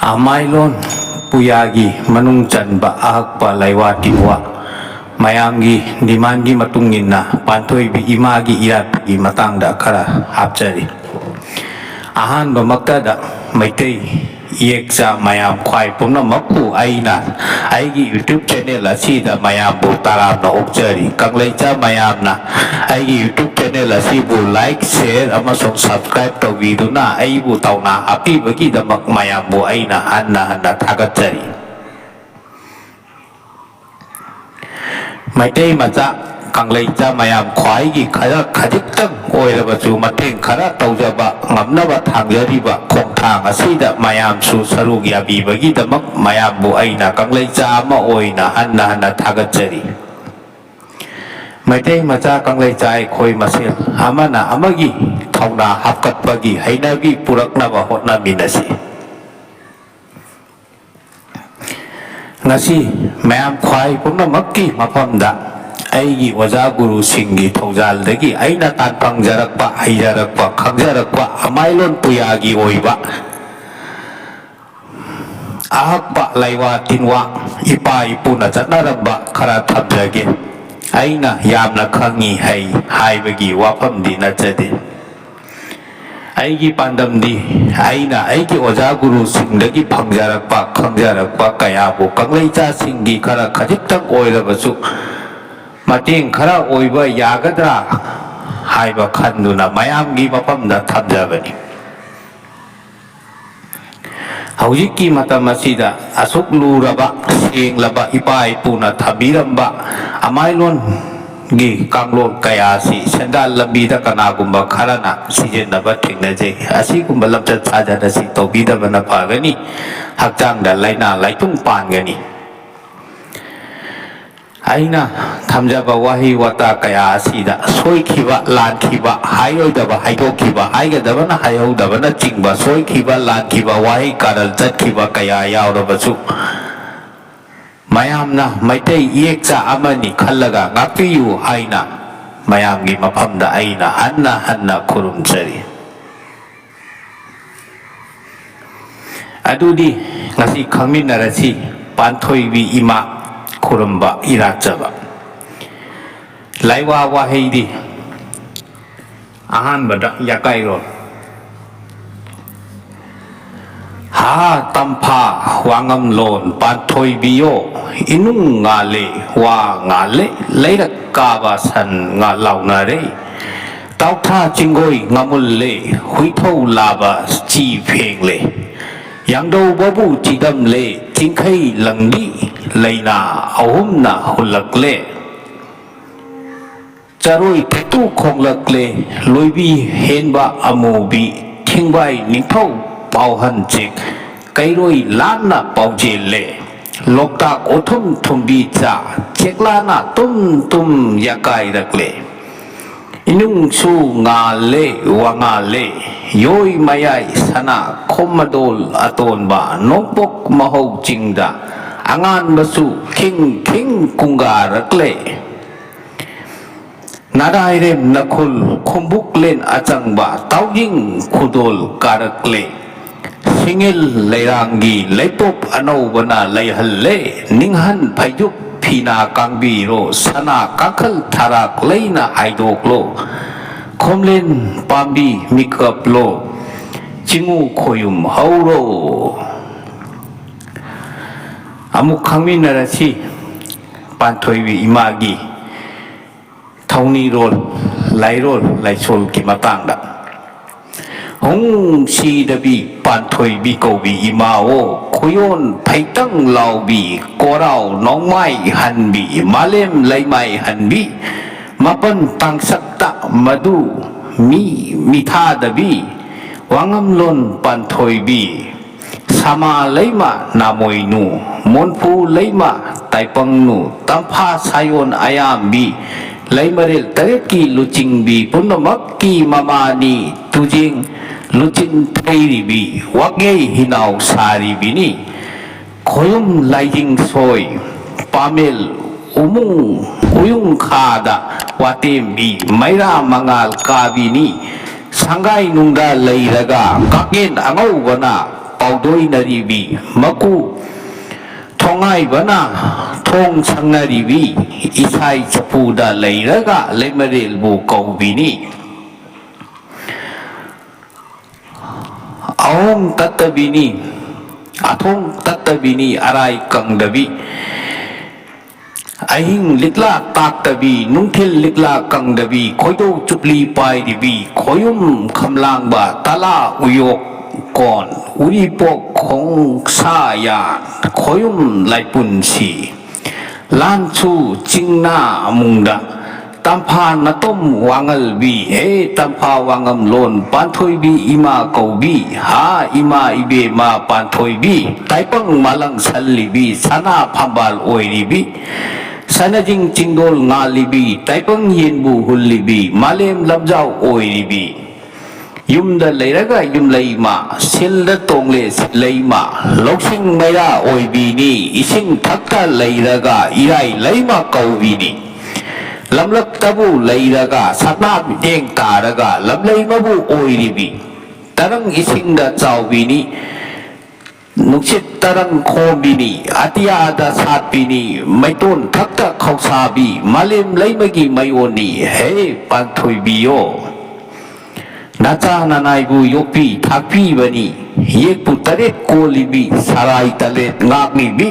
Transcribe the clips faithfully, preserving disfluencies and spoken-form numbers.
ꯑꯃꯥꯏꯂꯣꯟ ꯄꯨꯌꯥꯒꯤ ꯃꯅꯨꯡ ꯆꯟꯕ ꯑꯍꯛꯄ ꯂꯩꯋꯥ ꯇꯤꯟꯋꯥ, ꯃꯌꯥꯝꯒꯤ ꯗꯤꯃꯥꯟꯒꯤ ꯃꯇꯨꯡ ꯏꯟꯅ ꯄꯥꯟꯊꯣꯏꯕꯤ ꯏꯃꯥꯒꯤ ꯏꯔꯥꯠꯄꯒꯤ ꯃꯇꯥꯡꯗ ꯈꯔ ꯍꯥꯞꯆꯔꯤ꯫ ꯑꯍꯥꯟꯕꯃꯛꯇꯗ ꯃꯩꯇꯩ ꯏꯌꯦꯛꯆꯥ ꯃꯌꯥꯝ ꯈ꯭ꯋꯥꯏ ꯄꯨꯝꯅꯃꯛꯄꯨ ꯑꯩꯅ ꯑꯩꯒꯤ YouTube channel ꯑꯁꯤꯗ ꯃꯌꯥꯝꯕꯨ ꯇꯔꯥꯝꯅ ꯑꯣꯛꯆꯔꯤ꯫ ꯀꯪꯂꯩꯆꯥ ꯃꯌꯥꯝꯅ ꯑꯩꯒꯤ YouTube channel ꯑꯁꯤꯕꯨ like, share ꯑꯃꯁꯨꯡ subscribe ꯇꯧꯕꯤꯗꯨꯅ ꯑꯩꯕꯨ ꯊꯧꯅꯥ ꯍꯥꯞꯄꯤꯕꯒꯤꯗꯃꯛ ꯃꯌꯥꯝꯕꯨ ꯑꯩꯅ ꯍꯟꯅ ꯍꯟꯅ ꯊꯥꯒꯠꯆꯔꯤ꯫ ꯃꯩꯇꯩ ꯃꯆꯥ ꯀꯪꯂꯩꯆꯥ ꯃꯌꯥꯝ ꯈ꯭ꯋꯥꯏꯒꯤ ꯈꯔ ꯈꯖꯤꯛꯇꯪ ꯑꯣꯏꯔꯕꯁꯨ ꯃꯇꯦꯡ ꯈꯔ ꯇꯧꯖꯕ ꯉꯝꯅꯕ ꯊꯥꯡꯖꯔꯤꯕ ꯈꯣꯡꯊꯥꯡ ꯑꯁꯤꯗ ꯃꯌꯥꯝꯁꯨ ꯁꯔꯨꯛ ꯌꯥꯕꯤꯕꯒꯤꯗꯃꯛ ꯃꯌꯥꯝꯕꯨ ꯑꯩꯅ ꯀꯪꯂꯩꯆꯥ ꯑꯃ ꯑꯣꯏꯅ ꯍꯟꯅ ꯍꯟꯅ ꯊꯥꯒꯠꯆꯔꯤ꯫ ꯃꯩꯇꯩ ꯃꯆꯥ ꯀꯪꯂꯩꯆꯥ ꯑꯩꯈꯣꯏ ꯃꯁꯦꯜ ꯑꯃꯅ ꯑꯃꯒꯤ ꯊꯧꯅꯥ ꯍꯥꯞꯀꯠꯄꯒꯤ ꯍꯩꯅꯕꯤ ꯄꯨꯔꯛꯅꯕ ꯍꯣꯠꯅꯃꯤꯟꯅꯁꯤ꯫ ꯉꯁꯤ ꯃꯌꯥꯝ ꯈ꯭ꯋꯥꯏ ꯄꯨꯝꯅꯃꯛꯀꯤ ꯃꯐꯝꯗ ꯑꯩꯒꯤ ꯑꯣꯖꯥ ꯒꯨꯔꯨꯁꯤꯡꯒꯤ ꯊꯧꯖꯥꯜꯗꯒꯤ ꯑꯩꯅ ꯇꯥꯟ ꯐꯪꯖꯔꯛꯄ, ꯍꯩꯖꯔꯛꯄ, ꯈꯪꯖꯔꯛꯄ ꯑꯃꯥꯏꯂꯣꯟ ꯄꯨꯌꯥꯒꯤ ꯑꯣꯏꯕ ꯑꯍꯛꯄ ꯂꯩꯋꯥ ꯇꯤꯟꯋꯥ, ꯏꯄꯥ ꯏꯄꯨꯅ ꯆꯠꯅꯔꯝꯕ ꯈꯔ ꯊꯝꯖꯒꯦ꯫ ꯑꯩꯅ ꯌꯥꯝꯅ ꯈꯪꯉꯤ ꯍꯩ ꯍꯥꯏꯕꯒꯤ ꯋꯥꯐꯝꯗꯤ ꯅꯠꯆꯗꯦ꯫ ꯑꯩꯒꯤ ꯄꯥꯟꯗꯝꯗꯤ ꯑꯩꯅ ꯑꯩꯒꯤ ꯑꯣꯖꯥ ꯒꯨꯔꯨꯁꯤꯡꯗꯒꯤ ꯐꯪꯖꯔꯛꯄ, ꯈꯪꯖꯔꯛꯄ ꯀꯌꯥꯕꯨ ꯀꯪꯂꯩꯆꯥꯁꯤꯡꯒꯤ ꯈꯔ ꯈꯖꯤꯛꯇꯪ ꯑꯣꯏꯔꯕꯁꯨ ꯃꯇꯦꯡ ꯈꯔ ꯑꯣꯏꯕ ꯌꯥꯒꯗ꯭ꯔꯥ ꯍꯥꯏꯕ ꯈꯟꯗꯨꯅ ꯃꯌꯥꯝꯒꯤ ꯃꯐꯝꯗ ꯊꯝꯖꯕꯅꯤ꯫ ꯍꯧꯖꯤꯛꯀꯤ ꯃꯇꯝ ꯑꯁꯤꯗ ꯑꯁꯨꯛ ꯂꯨꯔꯕ, ꯁꯦꯡꯂꯕ ꯏꯄꯥ ꯏꯄꯨꯅ ꯊꯝꯕꯤꯔꯝꯕ ꯑꯃꯥꯏꯂꯣꯟꯒꯤ ꯀꯥꯡꯂꯣꯟ ꯀꯌꯥ ꯑꯁꯤ ꯁꯦꯟꯗꯥꯟ ꯂꯝꯕꯤꯗ ꯀꯅꯥꯒꯨꯝꯕ ꯈꯔꯅ ꯁꯤꯖꯤꯟꯅꯕ ꯊꯦꯡꯅꯖꯩ꯫ ꯑꯁꯤꯒꯨꯝꯕ ꯂꯝꯆꯠ ꯁꯥꯖꯠ ꯑꯁꯤ ꯇꯧꯕꯤꯗꯕꯅ ꯐꯒꯅꯤ, ꯍꯛꯆꯥꯡꯗ ꯂꯥꯏꯅꯥ ꯂꯥꯏꯊꯨꯡ ꯄꯥꯟꯒꯅꯤ꯫ ꯑꯩꯅ ꯊꯝꯖꯕ ꯋꯥꯍꯩ ꯋꯥꯇꯥ ꯀꯌꯥ ꯑꯁꯤꯗ ꯁꯣꯏꯈꯤꯕ, ꯂꯥꯟꯈꯤꯕ, ꯍꯥꯏꯔꯣꯏꯗꯕ ꯍꯥꯏꯗꯣꯛꯈꯤꯕ, ꯍꯥꯏꯒꯗꯕꯅ ꯍꯥꯏꯍꯧꯗꯕꯅꯆꯤꯡꯕ ꯁꯣꯏꯈꯤꯕ, ꯂꯥꯟꯈꯤꯕ, ꯋꯥꯍꯩ ꯀꯥꯔꯟ ꯆꯠꯈꯤꯕ ꯀꯌꯥ ꯌꯥꯎꯔꯕꯁꯨ, ꯃꯌꯥꯝꯅ ꯃꯩꯇꯩ ꯏꯌꯦꯛꯆꯥ ꯑꯃꯅꯤ ꯈꯜꯂꯒ ꯉꯥꯛꯄꯤꯌꯨ ꯍꯥꯏꯅ ꯃꯌꯥꯝꯒꯤ ꯃꯐꯝꯗ ꯑꯩꯅ ꯍꯟꯅ ꯍꯟꯅ ꯈꯨꯔꯨꯝꯖꯔꯤ꯫ ꯑꯗꯨꯗꯤ ꯉꯁꯤ ꯈꯪꯃꯤꯟꯅꯔꯁꯤ, ꯄꯥꯟꯊꯣꯏꯕꯤ ꯏꯃꯥ ꯈꯨꯔꯨꯝꯕ ꯏꯔꯥꯠꯆꯕ꯫ ꯂꯥꯏꯋꯥ ꯋꯥꯍꯩꯗꯤ ꯑꯍꯥꯟꯕꯗ ꯌꯥꯀꯥꯏꯔꯣ꯫ ꯍꯥ ꯇꯝꯐꯥ ꯋꯥꯉꯝꯂꯣꯟ ꯄꯥꯟꯊꯣꯏꯕꯤꯌꯣ, ꯏꯅꯨꯡ ꯉꯥꯜꯂꯦ ꯋꯥ ꯉꯥꯜꯂꯦ, ꯂꯩꯔꯛ ꯀꯥꯕ ꯁꯟ ꯉꯥ ꯂꯥꯎꯅꯔꯦ꯫ ꯇꯥꯎꯊꯥ ꯆꯤꯡꯒꯣꯏ ꯉꯥꯃꯨꯜꯂꯦ, ꯍꯨꯏꯊꯧ ꯂꯥꯕ ꯆꯤ ꯐꯦꯡꯂꯦ꯫ ꯌꯥꯡꯗꯧꯕꯕꯨ ꯆꯤꯗꯝꯂꯦ, ꯆꯤꯡꯈꯩ ꯂꯪꯕꯤ ꯂꯩꯅꯥ ꯑꯍꯨꯝꯅ ꯍꯨꯜꯂꯛꯂꯦ꯫ ꯆꯔꯣꯏ ꯇꯦꯛꯇꯨ ꯈꯣꯡꯂꯛꯂꯦ, ꯂꯣꯏꯕꯤ ꯍꯦꯟꯕ ꯑꯃꯨꯕꯤ, ꯊꯤꯡꯕꯥꯏ ꯅꯤꯡꯊꯧ ꯄꯥꯎꯍꯟꯆꯦꯛ, ꯀꯩꯔꯣꯏ ꯂꯥꯟꯅ ꯄꯥꯎꯖꯦꯜꯂꯦ꯫ ꯂꯣꯛꯇꯥꯛ ꯎꯊꯨꯝ ꯊꯨꯝꯕꯤ ꯆꯥ, ꯆꯦꯛꯂꯥꯅ ꯇꯨꯝ ꯇꯨꯝ ꯌꯥꯀꯥꯏꯔꯛꯂꯦ꯫ ꯏꯅꯨꯡꯁꯨ ꯉꯥꯜꯂꯦ ꯋꯥꯉꯥꯜꯂꯦ, ꯌꯣꯏ ꯃꯌꯥꯏ ꯁꯅꯥ ꯈꯣꯝꯃꯗꯣꯜ ꯑꯇꯣꯟꯕ ꯅꯣꯡꯄꯣꯛ ꯃꯍꯧ ꯆꯤꯡꯗ, ꯑꯉꯥꯟꯕꯁꯨ ꯈꯤꯡ ꯈꯤꯡ ꯀꯨꯡꯒꯥꯔꯛꯂꯦ꯫ ꯅꯥꯔꯥꯏꯔꯦꯝ ꯅꯈꯨꯜ ꯈꯨꯝꯕꯨꯛꯂꯦꯟ ꯑꯆꯪꯕ ꯇꯥꯎꯖꯤꯡ ꯈꯨꯗꯣꯜ ꯀꯥꯔꯛꯂꯦ꯫ ꯁꯤꯡꯉꯤꯜ ꯂꯩꯔꯥꯡꯒꯤ ꯂꯩꯄꯣꯞ ꯑꯅꯧꯕꯅ ꯂꯩꯍꯜꯂꯦ꯫ ꯅꯤꯡꯍꯟ ꯐꯩꯖꯨꯞ ꯐꯤꯅꯥ ꯀꯥꯡꯕꯤꯔꯣ, ꯁꯅꯥ ꯀꯥꯡꯈꯜ ꯊꯔꯥꯛ ꯂꯩꯅ ꯍꯥꯏꯗꯣꯛꯂꯣ꯫ ꯈꯣꯝꯂꯦꯟ ꯄꯥꯝꯕꯤ ꯃꯤꯀꯞꯂꯣ, ꯆꯤꯡꯉꯨ ꯈꯣꯌꯨꯝ ꯍꯧꯔꯣ꯫ ꯑꯃꯨꯛ ꯈꯪꯃꯤꯟꯅꯔꯁꯤ ꯄꯥꯟꯊꯣꯏꯕꯤ ꯏꯃꯥꯒꯤ ꯊꯧꯅꯤꯔꯣꯜ, ꯂꯥꯏꯔꯣꯜ ꯂꯥꯏꯁꯣꯜꯒꯤ ꯃꯇꯥꯡꯗ꯫ ꯍꯣꯡ ꯁꯤꯗꯕꯤ ꯄꯥꯟꯊꯣꯏꯕꯤ ꯀꯧꯕꯤ ꯏꯃꯥꯑꯣ, ꯈꯨꯌꯣꯟ ꯐꯩꯇꯪ ꯂꯥꯎꯕꯤ, ꯀꯣꯔꯥꯎ ꯅꯣꯡꯃꯥꯏ ꯍꯟꯕꯤ, ꯃꯥꯂꯦꯝ ꯂꯩꯃꯥꯏ ꯍꯟꯕꯤ, ꯃꯥꯄꯟ ꯇꯥꯡꯁꯛꯇ ꯃꯗꯨ ꯃꯤ ꯃꯤꯊꯥꯗꯕꯤ, ꯋꯥꯉꯝꯂꯣꯟ ꯄꯥꯟꯊꯣꯏꯕꯤ, ꯁꯃꯥ ꯂꯩꯃ ꯅꯥꯃꯣꯏꯅꯨ, ꯃꯣꯟꯐꯨ ꯂꯩꯃ ꯇꯥꯏꯄꯪꯅꯨ, ꯇꯝꯐꯥ ꯁꯥꯌꯣꯟ ꯑꯌꯥꯝꯕꯤ, ꯂꯩꯃꯔꯦꯜ ꯇꯔꯦꯠꯀꯤ ꯂꯨꯆꯤꯡꯕꯤ ꯄꯨꯝꯅꯃꯛꯀꯤ ꯃꯃꯥꯅꯤ, ꯇꯨꯖꯦꯡ ꯂꯨꯆꯤꯡ ꯊꯩꯔꯤꯕꯤ, ꯋꯥꯛꯌꯩ ꯍꯤꯅꯥꯎ ꯁꯥꯔꯤꯕꯤꯅꯤ꯫ ꯈꯣꯌꯨꯝ ꯂꯥꯏꯖꯤꯡ ꯁꯣꯏ, ꯄꯥꯃꯦꯜ ꯎꯃꯨꯡ ꯎꯌꯨꯡꯈꯥꯗ ꯋꯥꯇꯦꯝꯕꯤ, ꯃꯩꯔꯥ ꯃꯉꯥꯜ ꯀꯥꯕꯤꯅꯤ꯫ ꯁꯪꯒꯥꯏ ꯅꯨꯡꯗ ꯂꯩꯔꯒ ꯀꯥꯛꯌꯦꯟ ꯑꯉꯧꯕꯅ ꯄꯥꯎꯗꯣꯏꯅꯔꯤꯕꯤ, ꯃꯀꯨ ꯊꯣꯡꯉꯥꯏꯕꯅ ꯊꯣꯡ ꯁꯪꯅꯔꯤꯕꯤ, ꯏꯁꯥꯏ ꯆꯐꯨꯗ ꯂꯩꯔꯒ ꯂꯩꯃꯔꯦꯜꯕꯨ ꯀꯧꯕꯤꯅꯤ꯫ ꯑꯍꯣꯡ ꯇꯠꯇꯕꯤꯅꯤ, ꯑꯊꯣꯡ ꯇꯠꯇꯕꯤꯅꯤ, ꯑꯔꯥꯏ ꯀꯪꯗꯕꯤ꯫ ꯑꯍꯤꯡ ꯂꯤꯛꯂꯥ ꯇꯥꯛꯇꯕꯤ, ꯅꯨꯡꯊꯤꯜ ꯂꯤꯛꯂꯥ ꯀꯪꯗꯕꯤ, ꯈꯣꯏꯗꯧ ꯆꯨꯞꯂꯤ ꯄꯥꯏꯔꯤꯕꯤ, ꯈꯣꯌꯨꯝ ꯈꯝꯂꯥꯡꯕ, ꯇꯂꯥ ꯎꯌꯣꯛ ꯀꯣꯟ, ꯎꯔꯤꯄꯣꯛ ꯈꯣꯡꯁꯥ ꯌꯥꯟ, ꯈꯣꯌꯨꯝ ꯂꯥꯏꯄꯨꯟꯁꯤ, ꯂꯥꯟꯁꯨ ꯆꯤꯡꯅꯥ ꯑꯃꯨꯡꯗ, ꯇꯝꯐꯥ ꯅꯇꯣꯝ ꯋꯥꯉꯜꯕꯤ, ꯍꯦ ꯇꯝꯐꯥ ꯋꯥꯉꯝꯂꯣꯟ ꯄꯥꯟꯊꯣꯏꯕꯤ ꯏꯃꯥ ꯀꯧꯕꯤ, ꯍꯥ ꯏꯃꯥ ꯏꯕꯦꯝꯃ ꯄꯥꯟꯊꯣꯏꯕꯤ, ꯇꯥꯏꯄꯪ ꯃꯥꯂꯪ ꯁꯜꯂꯤꯕꯤ, ꯁꯅꯥ ꯐꯝꯕꯥꯜ ꯑꯣꯏꯔꯤꯕꯤ, ꯁꯅꯖꯤꯡ ꯆꯤꯡꯗꯣꯜ ꯉꯥꯜꯂꯤꯕꯤ, ꯇꯥꯏꯄꯪ ꯌꯦꯟꯕꯨ ꯍꯨꯜꯂꯤꯕꯤ, ꯃꯥꯂꯦꯝ ꯂꯝꯖꯥꯎ ꯑꯣꯏꯔꯤꯕꯤ, ꯌꯨꯝꯗ ꯂꯩꯔꯒ ꯌꯨꯝꯂꯩꯃ, ꯁꯤꯜꯗ ꯇꯣꯡꯂꯦ ꯁꯤꯜꯂꯩꯃ, ꯂꯧꯁꯤꯡ ꯃꯩꯔꯥ ꯑꯣꯏꯕꯤꯅꯤ, ꯏꯁꯤꯡ ꯊꯛꯇ ꯂꯩꯔꯒ ꯏꯔꯥꯏ ꯂꯩꯃ ꯀꯧꯕꯤꯅꯤ꯫ ꯂꯝꯂꯛꯇꯕꯨ ꯂꯩꯔꯒ ꯁꯅꯥ ꯃꯤꯠꯌꯦꯡ ꯇꯥꯔꯒ ꯂꯝꯂꯩꯃꯕꯨ ꯑꯣꯏꯔꯤꯕꯤ꯫ ꯇꯔꯪ ꯏꯁꯤꯡꯗ ꯆꯥꯎꯕꯤꯅꯤ, ꯅꯨꯡꯁꯤꯠ ꯇꯔꯪ ꯈꯣꯝꯕꯤꯅꯤ, ꯑꯇꯤꯌꯥꯗ ꯁꯥꯠꯄꯤꯅꯤ, ꯃꯩꯇꯣꯟ ꯊꯛꯇ ꯈꯧꯁꯥꯕꯤ, ꯃꯥꯂꯦꯝ ꯂꯩꯃꯒꯤ ꯃꯌꯣꯟꯅꯤ, ꯍꯦ ꯄꯥꯟꯊꯣꯏꯕꯤꯌꯣ꯫ ꯅꯆꯥ ꯅꯅꯥꯏꯕꯨ ꯌꯣꯛꯄꯤ ꯊꯥꯛꯄꯤꯕꯅꯤ, ꯌꯦꯛꯄꯨ ꯇꯔꯦꯠ ꯀꯣꯜꯂꯤꯕꯤ, ꯁꯔꯥꯏ ꯇꯔꯦꯠ ꯉꯥꯛꯂꯤꯕꯤ,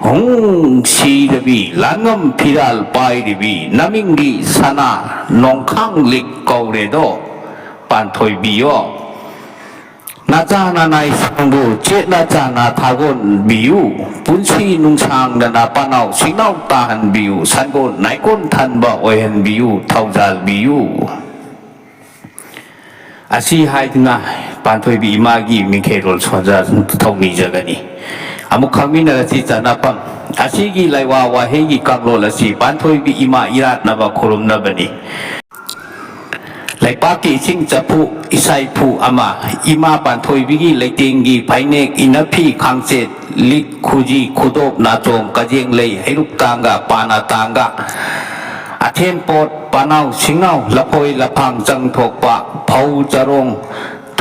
ꯍꯨꯡ ꯁꯤꯔꯕꯤ, ꯂꯥꯟꯉꯝ ꯐꯤꯔꯥꯜ ꯄꯥꯏꯔꯤꯕꯤ, ꯅꯃꯤꯡꯒꯤ ꯁꯅꯥ ꯅꯣꯡꯈꯥꯡ ꯂꯤꯛ ꯀꯧꯔꯦꯗꯣ, ꯄꯥꯟꯊꯣꯏꯕꯤꯌꯣ꯫ ꯅꯆꯥ ꯅꯅꯥꯏꯁꯤꯡꯕꯨ ꯆꯦꯠꯅ ꯆꯥꯅ ꯊꯥꯒꯣꯟꯕꯤꯌꯨ꯫ ꯄꯨꯟꯁꯤ ꯅꯨꯡꯁꯥꯡꯗꯅ ꯄꯥꯅꯥꯎ ꯁꯤꯡꯅꯥꯎ ꯇꯥꯍꯟꯕꯤꯌꯨ꯫ ꯁꯟꯒꯣꯟ ꯅꯥꯏꯀꯣꯟ ꯊꯟꯕ ꯑꯣꯏꯍꯟꯕꯤꯌꯨ꯫ ꯊꯧꯖꯥꯜꯕꯤꯌꯨ꯫ ꯑꯁꯤ ꯍꯥꯏꯗꯨꯅ ꯄꯥꯟꯊꯣꯏꯕꯤ ꯏꯃꯥꯒꯤ ꯃꯤꯡꯈꯩꯔꯣꯜ ꯁꯣꯟꯖ ꯊꯧꯅꯤꯖꯒꯅꯤ꯫ ꯑꯃꯨꯛ ꯈꯪꯃꯤꯟꯅꯔꯁꯤ ꯆꯅꯐꯝ꯫ ꯑꯁꯤꯒꯤ ꯂꯩꯋꯥ ꯋꯥꯍꯩꯒꯤ ꯀꯥꯡꯂꯣꯜ ꯑꯁꯤ ꯄꯥꯟꯊꯣꯏꯕꯤ ꯏꯃꯥ ꯏꯔꯥꯠꯅꯕ ꯈꯨꯔꯨꯝꯅꯕꯅꯤ꯫ ꯂꯩꯄꯥꯛꯀꯤ ꯏꯁꯤꯡ ꯆꯐꯨ ꯏꯁꯥꯏꯐꯨ ꯑꯃ, ꯏꯃꯥ ꯄꯥꯟꯊꯣꯏꯕꯤꯒꯤ ꯂꯩꯇꯦꯡꯒꯤ ꯐꯩꯅꯦꯛ, ꯏꯅꯐꯤ, ꯈꯥꯡꯆꯦꯠ, ꯂꯤꯛ, ꯈꯨꯖꯤ, ꯈꯨꯗꯣꯞ, ꯅꯥꯆꯣꯝ, ꯀꯖꯦꯡꯂꯩ, ꯍꯩꯔꯨꯛ ꯇꯥꯡꯒ, ꯄꯥꯅ ꯇꯥꯡꯒ, ꯑꯊꯦꯟꯄꯣꯠ, ꯄꯥꯅꯥꯎ ꯁꯤꯡꯅꯥꯎ, ꯂꯐꯣꯏ ꯂꯐꯥꯡ ꯆꯪ ꯊꯣꯛꯄ, ꯐꯧ ꯆꯔꯣꯡ,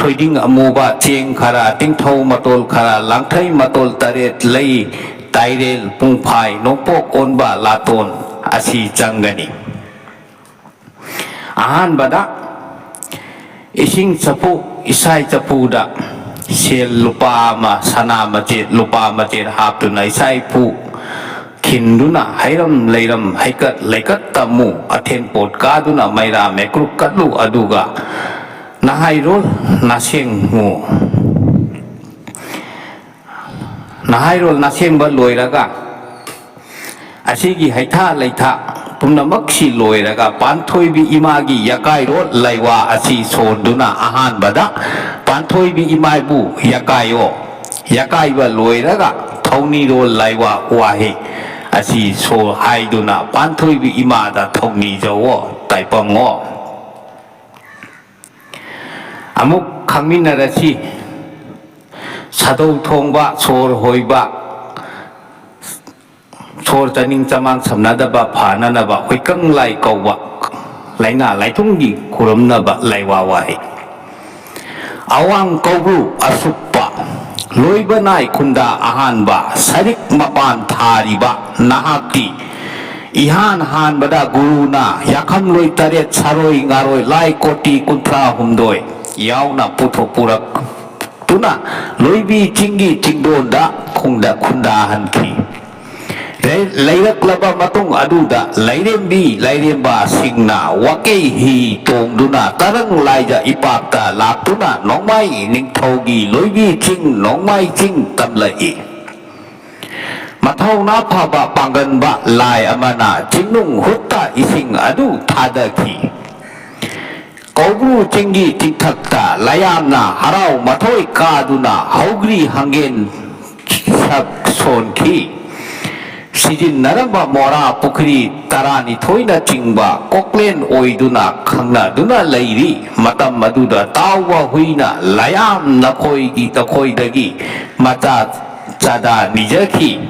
ꯊꯣꯏꯗꯤꯡ ꯑꯃꯨꯕ, ꯆꯦꯡ ꯈꯔ, ꯇꯤꯡꯊꯧ ꯃꯇꯣꯜ ꯈꯔ, ꯂꯥꯡꯊꯩ ꯃꯇꯣꯜ ꯇꯔꯦꯠ, ꯂꯩ, ꯇꯥꯏꯔꯦꯜ, ꯄꯨꯡꯐꯥꯏ, ꯅꯣꯡꯄꯣꯛ ꯑꯣꯟꯕ, ꯂꯥꯇꯣꯟ ꯑꯁꯤ ꯆꯪꯒꯅꯤ꯫ ꯑꯍꯥꯟꯕꯗ ꯏꯁꯤꯡ ꯆꯐꯨ, ꯏꯁꯥꯏ ꯆꯐꯨꯗ ꯁꯦꯜ ꯂꯨꯄꯥ ꯑꯃ, ꯁꯅꯥ ꯃꯆꯦꯠ, ꯂꯨꯄꯥ ꯃꯆꯦꯠ ꯍꯥꯞꯇꯨꯅ ꯏꯁꯥ ꯏꯐꯨ ꯈꯤꯟꯗꯨꯅ ꯍꯩꯔꯝ ꯂꯩꯔꯝ ꯍꯩꯀꯠ ꯂꯩꯀꯠ ꯇꯝꯃꯨ꯫ ꯑꯊꯦꯟ ꯄꯣꯠ ꯀꯥꯗꯨꯅ ꯃꯩꯔꯥ ꯃꯩꯀ꯭ꯔꯨꯛ ꯀꯠꯂꯨ꯫ ꯑꯗꯨꯒ ꯅꯍꯥꯏꯔꯣꯜ ꯅꯥꯁꯦꯡꯉꯨ꯫ ꯅꯍꯥꯏꯔꯣꯜ ꯅꯥꯁꯦꯡꯕ ꯂꯣꯏꯔꯒ, ꯑꯁꯤꯒꯤ ꯍꯩꯊꯥ ꯂꯩꯊꯥ ꯄꯨꯝꯅꯃꯛꯁꯤ ꯂꯣꯏꯔꯒ, ꯄꯥꯟꯊꯣꯏꯕꯤ ꯏꯃꯥꯒꯤ ꯌꯥꯀꯥꯏꯔꯣꯜ ꯂꯥꯏꯋꯥ ꯑꯁꯤ ꯁꯣꯟꯗꯨꯅ ꯑꯍꯥꯟꯕꯗ ꯄꯥꯟꯊꯣꯏꯕꯤ ꯏꯃꯥꯕꯨ ꯌꯥꯀꯥꯏꯌꯣ, ꯌꯥꯀꯥꯏꯕ ꯂꯣꯏꯔꯒ ꯊꯧꯅꯤꯔꯣꯜ ꯂꯥꯏꯋꯥ ꯋꯥꯍꯩ ꯑꯁꯤ ꯁꯣ ꯍꯥꯏꯗꯨꯅ ꯄꯥꯟꯊꯣꯏꯕꯤ ꯏꯃꯥꯗ ꯊꯧꯅꯤꯖꯧꯋꯣ, ꯇꯥꯏꯄꯪꯉꯣ꯫ ꯑꯃꯨꯛ ꯈꯪꯃꯤꯟꯅꯔꯁꯤ꯫ ꯁꯥꯗꯧ ꯊꯣꯡꯕ, ꯁꯣꯔ ꯍꯣꯏꯕ, ꯁꯣꯔ ꯆꯥꯅꯤꯡ ꯆꯃꯥꯡ ꯁꯝꯅꯗꯕ ꯐꯅꯅꯕ ꯍꯨꯏꯀꯪ ꯂꯥꯏ ꯀꯧꯕ, ꯂꯥꯏꯅꯥ ꯂꯥꯏꯊꯨꯡꯒꯤ ꯈꯨꯔꯨꯝꯅꯕ ꯂꯥꯏꯋꯥ ꯋꯥꯍꯩ꯫ ꯑꯋꯥꯡ ꯀꯧꯕ꯭ꯔꯨ ꯑꯁꯨꯞꯄ, ꯂꯣꯏꯕ ꯅꯥꯏ ꯈꯨꯟꯗꯥ ꯑꯍꯥꯟꯕ, ꯁꯔꯤꯛ ꯃꯄꯥꯟ ꯊꯥꯔꯤꯕ ꯅꯍꯥꯛꯇꯤ ꯏꯍꯥꯟ ꯍꯥꯟꯕꯗ ꯒꯨꯔꯨꯅ ꯌꯥꯈꯝꯂꯣꯏ ꯇꯔꯦꯠ, ꯁꯥꯔꯣꯏ ꯉꯥꯔꯣꯏ ꯂꯥꯏ ꯀꯣꯇꯤ ꯀꯨꯟꯊ꯭ꯔꯥ ꯍꯨꯝꯗꯣꯏ ꯌꯥꯎꯅ ꯄꯨꯊꯣꯛ ꯄꯨꯔꯛꯇꯨꯅ ꯂꯣꯏꯕꯤ ꯆꯤꯡꯒꯤ ꯆꯤꯡꯗꯣꯟꯗ ꯈꯨꯟꯗ ꯈꯨꯟꯗꯥꯍꯟꯈꯤ꯫ ꯂꯩ-, ꯂꯩꯔꯛꯂꯕ ꯃꯇꯨꯡ ꯑꯗꯨꯗ ꯂꯥꯏꯔꯦꯝꯕꯤ ꯂꯥꯏꯔꯦꯝꯕꯁꯤꯡꯅ ꯋꯥꯀꯩ ꯍꯤ ꯇꯣꯡꯗꯨꯅ ꯇꯔꯪ ꯂꯥꯏꯖ ꯏꯄꯥꯛꯇ ꯂꯥꯛꯇꯨꯅ ꯅꯣꯡꯃꯥꯏ ꯅꯤꯡꯊꯧꯒꯤ ꯂꯣꯏꯕꯤ ꯆꯤꯡ ꯅꯣꯡꯃꯥꯏ ꯆꯤꯡ ꯇꯝꯂꯛꯏ꯫ ꯃꯊꯧꯅꯥ ꯐꯕ ꯄꯥꯡꯒꯟꯕ ꯂꯥꯏ ꯑꯃꯅ ꯆꯤꯡꯅꯨꯡ ꯍꯨꯠꯇ ꯏꯁꯤꯡ ꯑꯗꯨ ꯊꯥꯗꯈꯤ꯫ ꯀꯧꯕ꯭ꯔꯨ ꯆꯤꯡꯒꯤ ꯆꯤꯡꯊꯛꯇ ꯂꯌꯥꯝꯅ ꯍꯔꯥꯎ ꯃꯊꯣꯏ ꯀꯥꯗꯨꯅ ꯍꯧꯒ꯭ꯔꯤ ꯍꯪꯒꯦꯟ ꯁꯛ ꯁꯣꯟꯈꯤ꯫ ꯁꯤꯖꯤꯟꯅꯔꯝꯕ ꯃꯣꯔꯥ ꯄꯨꯈ꯭ꯔꯤ ꯇꯔꯥꯅꯤꯊꯣꯏꯅꯆꯤꯡꯕ ꯀꯣꯛꯂꯦꯟ ꯑꯣꯏꯗꯨꯅ ꯈꯪꯅꯗꯨꯅ ꯂꯩꯔꯤ꯫ ꯃꯇꯝ ꯑꯗꯨꯗ ꯇꯥꯎꯕ ꯍꯨꯏꯅ ꯂꯌꯥꯝ ꯅꯈꯣꯏꯒꯤ, ꯅꯈꯣꯏꯗꯒꯤ ꯃꯆꯥ ꯆꯥꯗꯥ ꯅꯤꯖꯈꯤ꯫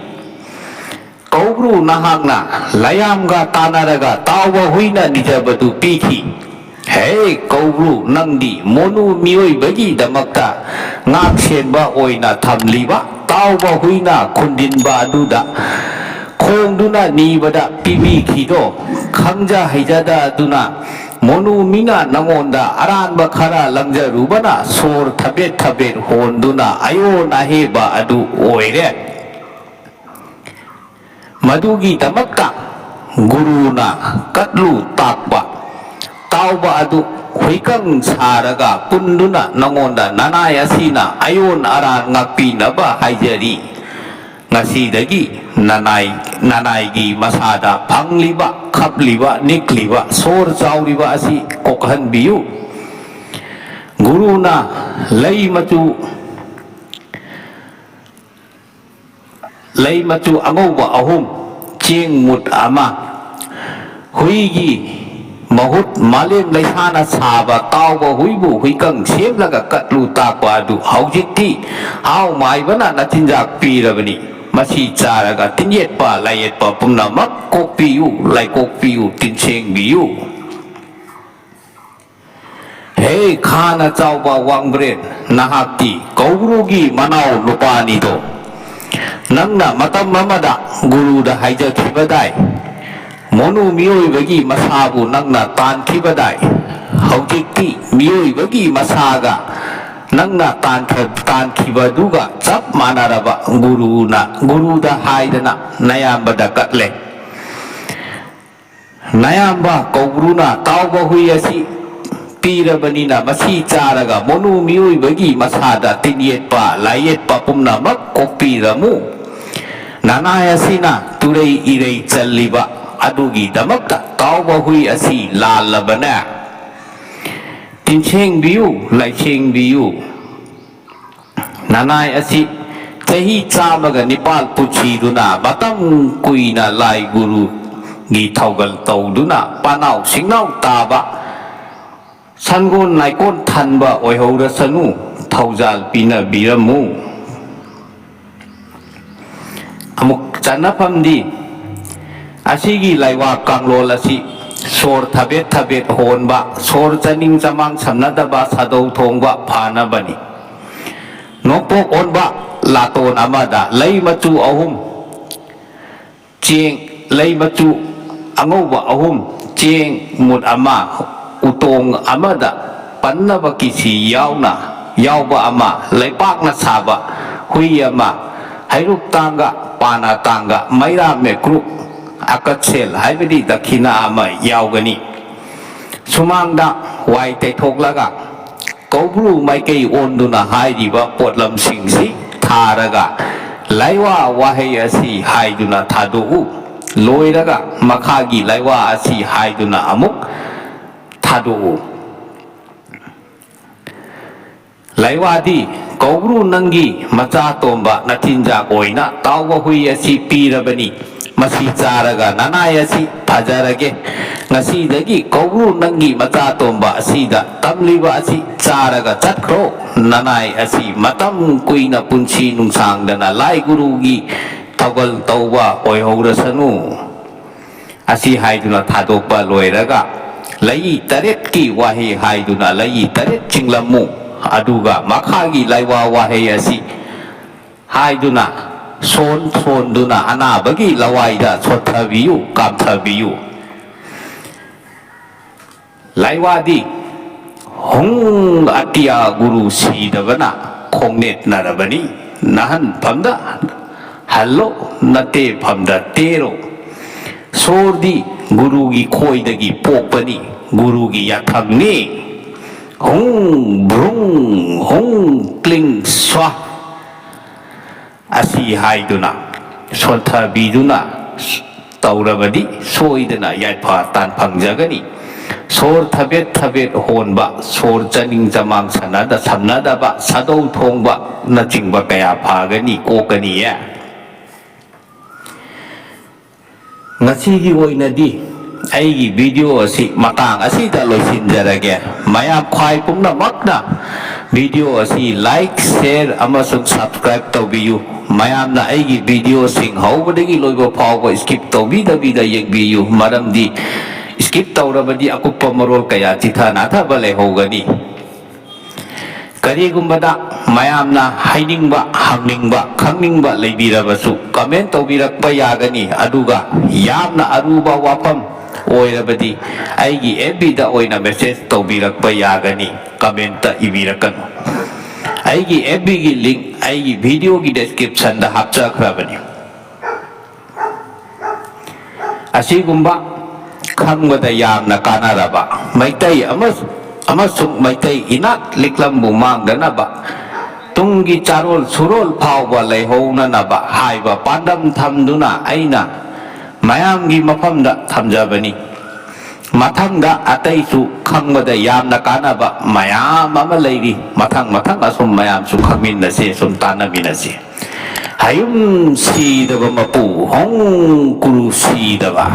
ꯀꯧꯕ꯭ꯔꯨ ꯅꯍꯥꯛꯅ ꯂꯌꯥꯝꯒ ꯇꯥꯟꯅꯔꯒ ꯇꯥꯎꯕ ꯍꯨꯏꯅ ꯅꯤꯖꯕꯗꯨ ꯄꯤꯈꯤ꯫ ꯍꯦ ꯀꯧꯕ꯭ꯔꯨ, ꯅꯪꯗꯤ ꯃꯣꯅꯨ ꯃꯤꯑꯣꯏꯕꯒꯤꯗꯃꯛꯇ ꯉꯥꯛ ꯁꯦꯟꯕ ꯑꯣꯏꯅ ꯊꯝꯂꯤꯕ ꯇꯥꯎꯕ ꯍꯨꯏꯅ ꯈꯨꯟꯗꯤꯟꯕ ꯑꯗꯨꯗ ꯈꯣꯡꯗꯨꯅ ꯅꯤꯕꯗ ꯄꯤꯕꯤꯈꯤꯗꯣ ꯈꯪꯖ ꯍꯩꯖꯗꯗꯨꯅ ꯃꯣꯅꯨ ꯃꯤꯅ ꯅꯉꯣꯟꯗ ꯑꯔꯥꯟꯕ ꯈꯔ ꯂꯪꯖꯔꯨꯕꯅ ꯁꯣꯔ ꯊꯕꯦꯠ ꯊꯕꯦꯠ ꯍꯣꯟꯗꯨꯅ ꯑꯌꯣꯟ ꯑꯍꯦꯕ ꯑꯗꯨ ꯑꯣꯏꯔꯦ꯫ ꯃꯗꯨꯒꯤꯗꯃꯛꯇ ꯒꯨꯔꯨꯅ ꯀꯠꯂꯨ ꯇꯥꯛꯄ ꯇꯥꯎꯕ ꯑꯗꯨ ꯍꯨꯏꯀꯪ ꯁꯥꯔꯒ ꯄꯨꯟꯗꯨꯅ ꯅꯉꯣꯟꯗ ꯅꯅꯥꯏ ꯑꯁꯤꯅ ꯑꯌꯣꯟ ꯑꯔꯥꯟ ꯉꯥꯛꯄꯤꯅꯕ ꯍꯥꯏꯖꯔꯤ꯫ ꯉꯁꯤꯗꯒꯤ ꯅꯅꯥꯏ, ꯅꯅꯥꯏꯒꯤ ꯃꯁꯥꯗ ꯐꯪꯂꯤꯕ, ꯈꯞꯂꯤꯕ, ꯅꯤꯛꯂꯤꯕ, ꯁꯣꯔ ꯆꯥꯎꯔꯤꯕ ꯑꯁꯤ ꯀꯣꯛꯍꯟꯕꯤꯌꯨ꯫ ꯒꯨꯔꯨꯅ ꯂꯩ ꯃꯆꯨ ꯂꯩ ꯃꯆꯨ ꯑꯉꯧꯕ ꯑꯍꯨꯝ, ꯆꯦꯡ ꯃꯨꯠ ꯑꯃ, ꯍꯨꯏꯒꯤ ꯃꯍꯨꯠ ꯃꯥꯂꯦꯝ ꯂꯩꯁꯥꯅ ꯁꯥꯕ ꯇꯥꯎꯕ ꯍꯨꯏꯕꯨ ꯍꯨꯏꯀꯪ ꯁꯦꯝꯂꯒ ꯀꯠꯂꯨ ꯇꯥꯛꯄ ꯑꯗꯨ ꯍꯧꯖꯤꯛꯇꯤ ꯍꯥꯎ ꯃꯥꯏꯕꯅ ꯅꯆꯤꯟꯖꯥꯛ ꯄꯤꯔꯕꯅꯤ꯫ ꯃꯁꯤ ꯆꯥꯔꯒ ꯇꯤꯟꯌꯦꯠꯄ ꯂꯥꯏꯌꯦꯠꯄ ꯄꯨꯝꯅꯃꯛ ꯀꯣꯛꯄꯤꯌꯨ, ꯂꯥꯏꯀꯣꯛꯄꯤꯌꯨ, ꯇꯤꯟꯁꯦꯡꯕꯤꯌꯨ꯫ ꯍꯦ ꯈꯥꯅ ꯆꯥꯎꯕ ꯋꯥꯡꯕ꯭ꯔꯦꯟ, ꯅꯍꯥꯛꯇꯤ ꯀꯧꯕ꯭ꯔꯨꯒꯤ ꯃꯅꯥꯎ ꯅꯨꯄꯥꯅꯤꯗꯣ꯫ ꯅꯪꯅ ꯃꯇꯝ ꯑꯃꯗ ꯒꯨꯔꯨꯗ ꯍꯥꯏꯖꯈꯤꯕꯗꯥꯏ, ꯃꯣꯅꯨ ꯃꯤꯑꯣꯏꯕꯒꯤ ꯃꯁꯥꯕꯨ ꯅꯪꯅ ꯇꯥꯟꯈꯤꯕꯗꯥꯏ, ꯍꯧꯖꯤꯛꯇꯤ ꯃꯤꯑꯣꯏꯕꯒꯤ ꯃꯁꯥꯒ ꯅꯪꯅ ꯇꯥꯟꯈ-, ꯇꯥꯟꯈꯤꯕꯗꯨꯒ ꯆꯞ ꯃꯥꯟꯅꯔꯕ ꯒꯨꯔꯨꯅ, ꯒꯨꯔꯨꯗ ꯍꯥꯏꯗꯅ ꯅꯌꯥꯝꯕꯗ ꯀꯠꯂꯦ꯫ ꯅꯌꯥꯝꯕ ꯀꯧꯕ꯭ꯔꯨꯅ ꯇꯥꯎꯕ ꯍꯨꯏ ꯑꯁꯤ ꯄꯤꯔꯕꯅꯤꯅ, ꯃꯁꯤ ꯆꯥꯔꯒ ꯃꯣꯅꯨ ꯃꯤꯑꯣꯏꯕꯒꯤ ꯃꯁꯥꯗ ꯇꯤꯟꯌꯦꯠꯄ ꯂꯥꯏꯌꯦꯠꯄ ꯄꯨꯝꯅꯃꯛ ꯀꯣꯛꯄꯤꯔꯃꯨ꯫ ꯅꯅꯥꯏ ꯑꯁꯤꯅ ꯇꯨꯔꯩ ꯏꯔꯩ ꯆꯜꯂꯤꯕ ꯑꯗꯨꯒꯤꯗꯃꯛꯇ ꯇꯥꯎꯕ ꯍꯨꯏ ꯑꯁꯤ ꯂꯥꯜꯂꯕꯅꯦ꯫ ꯇꯤꯟꯁꯦꯡꯕꯤꯌꯨ, ꯂꯥꯏꯁꯦꯡꯕꯤꯌꯨ꯫ ꯅꯅꯥꯏ ꯑꯁꯤ ꯆꯍꯤ ꯆꯥꯝꯃꯒ ꯅꯤꯄꯥꯜ ꯄꯨꯟꯁꯤꯗꯨꯅ ꯃꯇꯝ ꯀꯨꯏꯅ ꯂꯥꯏ ꯒꯨꯔꯨꯒꯤ ꯊꯧꯒꯜ ꯇꯧꯗꯨꯅ ꯄꯥꯅꯥꯎ ꯁꯤꯡꯅꯥꯎ ꯇꯥꯕ, ꯁꯟꯒꯣꯟ ꯅꯥꯏꯀꯣꯟ ꯊꯟꯕ ꯑꯣꯏꯍꯧꯔꯁꯅꯨ, ꯊꯧꯖꯥꯜ ꯄꯤꯅꯕꯤꯔꯝꯃꯨ꯫ ꯑꯃꯨꯛ ꯆꯟꯅꯐꯝꯗꯤ, ꯑꯁꯤꯒꯤ ꯂꯥꯏꯋꯥ ꯀꯥꯡꯂꯣꯟ ꯑꯁꯤ ꯁꯣꯔ ꯊꯕꯦꯠ ꯊꯕꯦꯠ ꯍꯣꯟꯕ, ꯁꯣꯔ ꯆꯥꯅꯤꯡ ꯆꯃꯥꯡ ꯁꯝꯅꯗꯕ, ꯁꯥꯗꯧ ꯊꯣꯡꯕ ꯐꯅꯕꯅꯤ꯫ ꯅꯣꯡꯄꯣꯛ ꯑꯣꯟꯕ ꯂꯥꯇꯣꯟ ꯑꯃꯗ ꯂꯩ ꯃꯆꯨ ꯑꯍꯨꯝ, ꯆꯦꯡ, ꯂꯩ ꯃꯆꯨ ꯑꯉꯧꯕ ꯑꯍꯨꯝ, ꯆꯦꯡ ꯃꯨꯠ ꯑꯃ, ꯎꯇꯣꯡ ꯑꯃꯗ ꯄꯟꯅꯕ ꯀꯤꯁꯤ ꯌꯥꯎꯅ, ꯌꯥꯎꯕ ꯑꯃ, ꯂꯩꯄꯥꯛꯅ ꯁꯥꯕ ꯍꯨꯏ ꯑꯃ, ꯍꯩꯔꯨꯛ ꯇꯥꯡꯒ, ꯄꯥꯅꯥ ꯇꯥꯡꯒ, ꯃꯩꯔꯥ ꯃꯦꯀ꯭ꯔꯨꯛ, ꯑꯀꯠꯁꯦꯜ ꯍꯥꯏꯕꯗꯤ ꯗꯈꯤꯅꯥ ꯑꯃ ꯌꯥꯎꯒꯅꯤ꯫ ꯁꯨꯃꯥꯡꯗ ꯋꯥꯏ ꯇꯩꯊꯣꯛꯂꯒ ꯀꯧꯕ꯭ꯔꯨ ꯃꯥꯏꯀꯩ ꯑꯣꯟꯗꯨꯅ ꯍꯥꯏꯔꯤꯕ ꯄꯣꯠꯂꯝꯁꯤꯡꯁꯤ ꯊꯥꯔꯒ ꯂꯥꯏꯋꯥ ꯋꯥꯍꯩ ꯑꯁꯤ ꯍꯥꯏꯗꯨꯅ ꯊꯥꯗꯣꯛꯎ꯫ ꯂꯣꯏꯔꯒ ꯃꯈꯥꯒꯤ ꯂꯥꯏꯋꯥ ꯑꯁꯤ ꯍꯥꯏꯗꯨꯅ ꯑꯃꯨꯛ ꯊꯥꯗꯣꯛꯎ꯫ ꯂꯥꯏꯋꯥꯗꯤ, ꯀꯧꯕ꯭ꯔꯨ ꯅꯪꯒꯤ ꯃꯆꯥ ꯇꯣꯝꯕ ꯅꯆꯤꯟꯖꯥꯛ ꯑꯣꯏꯅ ꯇꯥꯎꯕ ꯍꯨꯏ ꯑꯁꯤ ꯄꯤꯔꯕꯅꯤ꯫ ꯃꯁꯤ ꯆꯥꯔꯒ ꯅꯅꯥꯏ ꯑꯁꯤ ꯐꯖꯔꯒꯦ꯫ ꯉꯁꯤꯗꯒꯤ ꯀꯧꯕ꯭ꯔꯨ ꯅꯪꯒꯤ ꯃꯆꯥ ꯇꯣꯝꯕ ꯑꯁꯤꯗ ꯇꯝꯂꯤꯕ ꯑꯁꯤ ꯆꯥꯔꯒ ꯆꯠꯈ꯭ꯔꯣ꯫ ꯅꯅꯥꯏ ꯑꯁꯤ ꯃꯇꯝ ꯀꯨꯏꯅ ꯄꯨꯟꯁꯤ ꯅꯨꯡꯁꯥꯡꯗꯅ ꯂꯥꯏ ꯒꯨꯔꯨꯒꯤ ꯊꯧꯒꯜ ꯇꯧꯕ ꯑꯣꯏꯍꯧꯔꯁꯅꯨ꯫ ꯑꯁꯤ ꯍꯥꯏꯗꯨꯅ ꯊꯥꯗꯣꯛꯄ ꯂꯣꯏꯔꯒ, ꯂꯩꯏ ꯇꯔꯦꯠꯀꯤ ꯋꯥꯍꯩ ꯍꯥꯏꯗꯨꯅ ꯂꯩꯏ ꯇꯔꯦꯠ ꯆꯤꯡꯂꯝꯃꯨ꯫ ꯑꯗꯨꯒ ꯃꯈꯥꯒꯤ ꯂꯥꯏꯋꯥ ꯋꯥꯍꯩ ꯑꯁꯤ ꯍꯥꯏꯗꯨꯅ ꯁꯣꯟ ꯁꯣꯟꯗꯨꯅ ꯑꯅꯥꯕꯒꯤ ꯂꯋꯥꯏꯗ ꯁꯣꯠꯊꯕꯤꯌꯨ, ꯀꯥꯝꯊꯕꯤꯌꯨ꯫ ꯂꯥꯏꯋꯥꯗꯤ, ꯍꯨꯡ ꯑꯇꯤꯌꯥ ꯒꯨꯔꯨ ꯁꯤꯗꯕꯅ ꯈꯣꯡꯅꯦꯠꯅꯔꯕꯅꯤ꯫ ꯅꯍꯟꯐꯝꯗ ꯍꯜꯂꯣ, ꯅꯠꯇꯦꯐꯝꯗ ꯇꯦꯔꯣ꯫ ꯁꯣꯔꯗꯤ ꯒꯨꯔꯨꯒꯤ ꯈꯣꯏꯗꯒꯤ ꯄꯣꯛꯄꯅꯤ, ꯒꯨꯔꯨꯒꯤ ꯌꯥꯊꯪꯅꯤ꯫ ꯍꯨꯡ ꯕ꯭ꯔꯨꯡ ꯍꯨꯡ ꯀ꯭ꯂꯤꯡ ꯁ꯭ꯋꯥ꯫ ꯑꯁꯤ ꯍꯥꯏꯗꯨꯅ, ꯁꯣꯟꯊꯕꯤꯗꯨꯅ ꯇꯧꯔꯕꯗꯤ ꯁꯣꯏꯗꯅ ꯌꯥꯏꯐ ꯇꯥꯟ ꯐꯪꯖꯒꯅꯤ꯫ ꯁꯣꯔ ꯊꯕꯦꯠ ꯊꯕꯦꯠ ꯍꯣꯟꯕ, ꯁꯣꯔ ꯆꯥꯅꯤꯡ ꯆꯃꯥꯡ ꯁꯥꯟꯅꯗ-, ꯁꯝꯅꯗꯕ, ꯁꯥꯗꯧ ꯊꯣꯡꯕꯅꯆꯤꯡꯕ ꯀꯌꯥ ꯐꯒꯅꯤ, ꯀꯣꯛꯀꯅꯤꯌꯦ꯫ ꯉꯁꯤꯒꯤ ꯑꯣꯏꯅꯗꯤ ꯑꯩꯒꯤ video ꯑꯁꯤ ꯃꯇꯥꯡ ꯑꯁꯤꯗ ꯂꯣꯏꯁꯤꯟꯖꯔꯒꯦ꯫ ꯃꯌꯥꯝ ꯈ꯭ꯋꯥꯏ ꯄꯨꯝꯅꯃꯛꯅ video ꯑꯁꯤ like, share ꯑꯃꯁꯨꯡ subscribe ꯇꯧꯕꯤꯌꯨ꯫ ꯃꯌꯥꯝꯅ ꯑꯩꯒꯤ videoꯁꯤꯡ ꯍꯧꯕꯗꯒꯤ ꯂꯣꯏꯕ ꯐꯥꯎꯕ skip ꯇꯧꯕꯤꯗꯕꯤꯗ ꯌꯦꯡꯕꯤꯌꯨ, ꯃꯔꯝꯗꯤ skip ꯇꯧꯔꯕꯗꯤ ꯑꯀꯨꯞꯄ ꯃꯔꯣꯜ ꯀꯌꯥ ꯆꯤꯊ ꯅꯥꯊꯕ ꯂꯩꯍꯧꯒꯅꯤ꯫ ꯀꯔꯤꯒꯨꯝꯕꯗ ꯃꯌꯥꯝꯅ ꯍꯥꯏꯅꯤꯡꯕ, ꯍꯪꯅꯤꯡꯕ, ꯈꯪꯅꯤꯡꯕ ꯂꯩꯕꯤꯔꯕꯁꯨ comment ꯇꯧꯕꯤꯔꯛꯄ ꯌꯥꯒꯅꯤ꯫ ꯑꯗꯨꯒ ꯌꯥꯝꯅ ꯑꯔꯨꯕ ꯋꯥꯐꯝ ꯑꯣꯏꯔꯕꯗꯤ ꯑꯩꯒꯤ F B ꯗ ꯑꯣꯏꯅ message ꯇꯧꯕꯤꯔꯛꯄ ꯌꯥꯒꯅꯤ, comment ꯏꯕꯤꯔꯛꯀꯅꯨ꯫ ꯑꯩꯒꯤ F B ꯒꯤ link ꯑꯩꯒꯤ video ꯒꯤ description ꯗ ꯍꯥꯞꯆꯈ꯭ꯔꯕꯅꯤ꯫ ꯑꯁꯤꯒꯨꯝꯕ ꯈꯪꯕꯗ ꯌꯥꯝꯅ ꯀꯥꯟꯅꯔꯕ ꯃꯩꯇꯩ ꯑꯃꯁꯨ-, ꯑꯃꯁꯨꯡ ꯃꯩꯇꯩ ꯏꯅꯥꯠ ꯂꯤꯛꯂꯝꯕꯨ ꯃꯥꯡꯗꯅꯕ, ꯇꯨꯡꯒꯤ ꯆꯥꯔꯣꯜ ꯁꯨꯔꯣꯜ ꯐꯥꯎꯕ ꯂꯩꯍꯧꯅꯅꯕ ꯍꯥꯏꯕ ꯄꯥꯟꯗꯝ ꯊꯝꯗꯨꯅ ꯑꯩꯅ ꯃꯌꯥꯝꯒꯤ ꯃꯐꯝꯗ ꯊꯝꯖꯕꯅꯤ꯫ ꯃꯊꯪꯗ ꯑꯇꯩꯁꯨ ꯈꯪꯕꯗ ꯌꯥꯝꯅ ꯀꯥꯟꯅꯕ ꯃꯌꯥꯝ ꯑꯃ ꯂꯩꯔꯤ꯫ ꯃꯊꯪ ꯃꯊꯪ ꯑꯁꯨꯝ ꯃꯌꯥꯝꯁꯨ ꯈꯪꯃꯤꯟꯅꯁꯤ, ꯑꯁꯨꯝ ꯇꯥꯟꯅꯃꯤꯟꯅꯁꯤ꯫ ꯍꯌꯨꯝ ꯁꯤꯗꯕ ꯃꯄꯨ, ꯍꯣꯡꯀꯨꯔꯨ ꯁꯤꯗꯕ꯫